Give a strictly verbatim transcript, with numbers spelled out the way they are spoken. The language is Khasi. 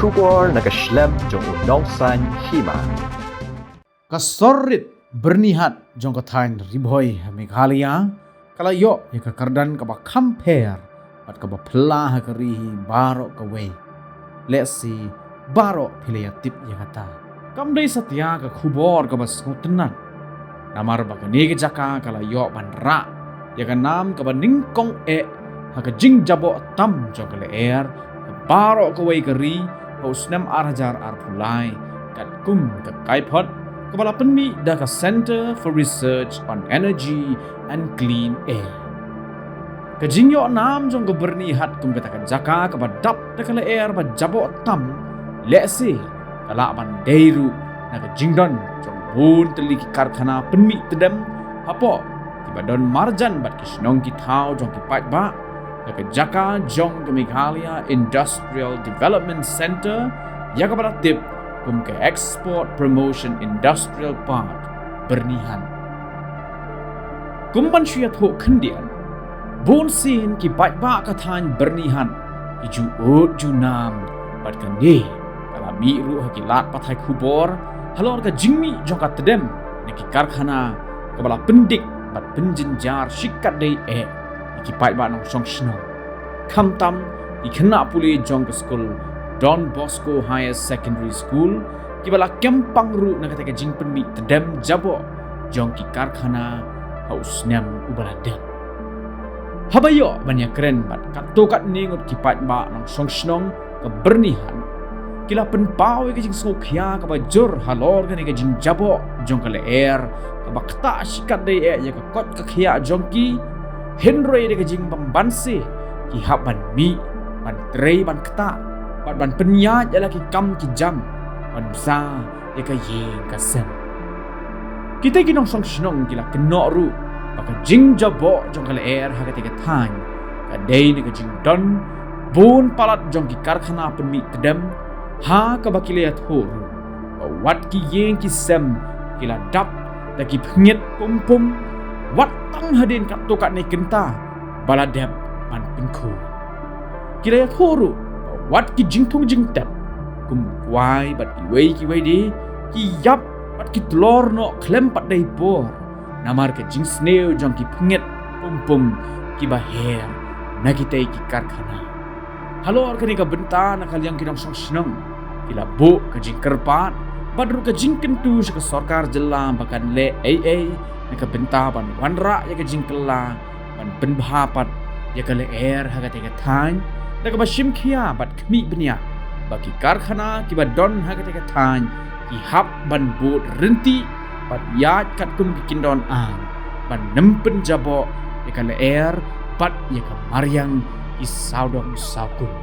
Khubor na ka shlem jong u Nongsaiñ Hima. Ka sor rit Byrnihat jong ka thaiñ Ri Bhoi ha Meghalaya ka la ïoh ïa ka kyrdan kaba kham pher bad kaba phylla ha ka ri hi baroh kawei. Lehse baroh phi la ïa tip ïa kata. Kam dei satia ka khubor kaba sngewtynnat. Namar ba kane ka jaka ka la ïoh ban rah ïa ka nam kaba nyngkong eh ha ka jingjaboh tam jong ka lyer ha baroh kawei ka ri ha u snem ar hajar arphew lai, katkum ka kaiphod kaba la pynmih da ka Centre for Research on Energy and Clean Air. Ka jingïoh nam jong ka Byrnihat kum kata ka jaka kaba dap da ka lyer ba jaboh tam, lehse ka lah ban dei ruh na ka jingdon jong bun tylli ki karkhana pynmih tdem hapoh kiba don marjan bad ki shnong ki thaw jong ki paidbah, na ka jaka jong ka Meghalaya Industrial Development Centre, ïa kaba la tip kum ka Export Promotion Industrial Park Byrnihat. Kum ban shu ïathuh khyndiat, bun sien ki paidbah ka thaiñ Byrnihat ki ju ud ju nam bad kane ka la mih ruh ha ki lad pathai khubor halor ka jingmih jong ka tdem na ki karkhana kaba la pyndik bad pynjynjar shikatdei eh ïa ki paidbah nongshong shnong. Khamtam ki khynnah pule jong ka skul Don Bosco Higher Secondary School kiba la kem pang ruh na kata ka jingpynmih tdem jaboh jong ki karkhana ha u snem uba la dep. Haba ïoh ban ïakren bad katto katne ngut ki paidbah nongshong shnong ka Byrnihat, ki la pynpaw ïa ka jingsngewkhia kaba jur halor kane ka jingjaboh jong ka lyer kaba ktah shikatdei eh ïa ka koit ka khiah jong ki, hynrei da ka jingbymbanse ki hap ban mih ban trei ban ktah bad ban pynïaid ïa la ki kam ki jam ban bsa ïa ka ïing ka sem. Kita ki nongshong shnong ki la kynnoh ruh ba ka jingjaboh jong ka lyer ha kata ka thaiñ ka dei na ka jingdon bun palat jong ki karkhana pynmih tdem, ha kaba ki la ïathuh ruh ba wat ki ïing ki sem ki la dap da ki phngit pum pum wat tang hadien katto katne kynta ba la dep ban pynkhuid. Ki la ïathuh ruh ba wat ki jingthung jingtep kum u kwai bad kiwei kiwei de ki ïap bad ki tlor noh khlem pat dei por namar ka jingsniew jong ki phngit pum pum kiba her na kitei ki karkhana. Halor kane ka bynta na ka liang ki nongshong shnong ki la buh ka jingkyrpad bad ruh ka jingkyntu sha ka sorkar jylla ba kan leh ei ei na ka bynta ban wanrah ïa ka jingkylla ban pynbha pat ïa ka lyer ha kata ka thaiñ da kaba shim khia bad khmih bniah ba ki karkhana kiba don ha kata ka thaiñ ki hap ban bud ryntih bad ïaid katkum ki kyndon aiñ ban nym pynjaboh ïa ka lyer bad ïa ka mariang ki sawdong sawkun.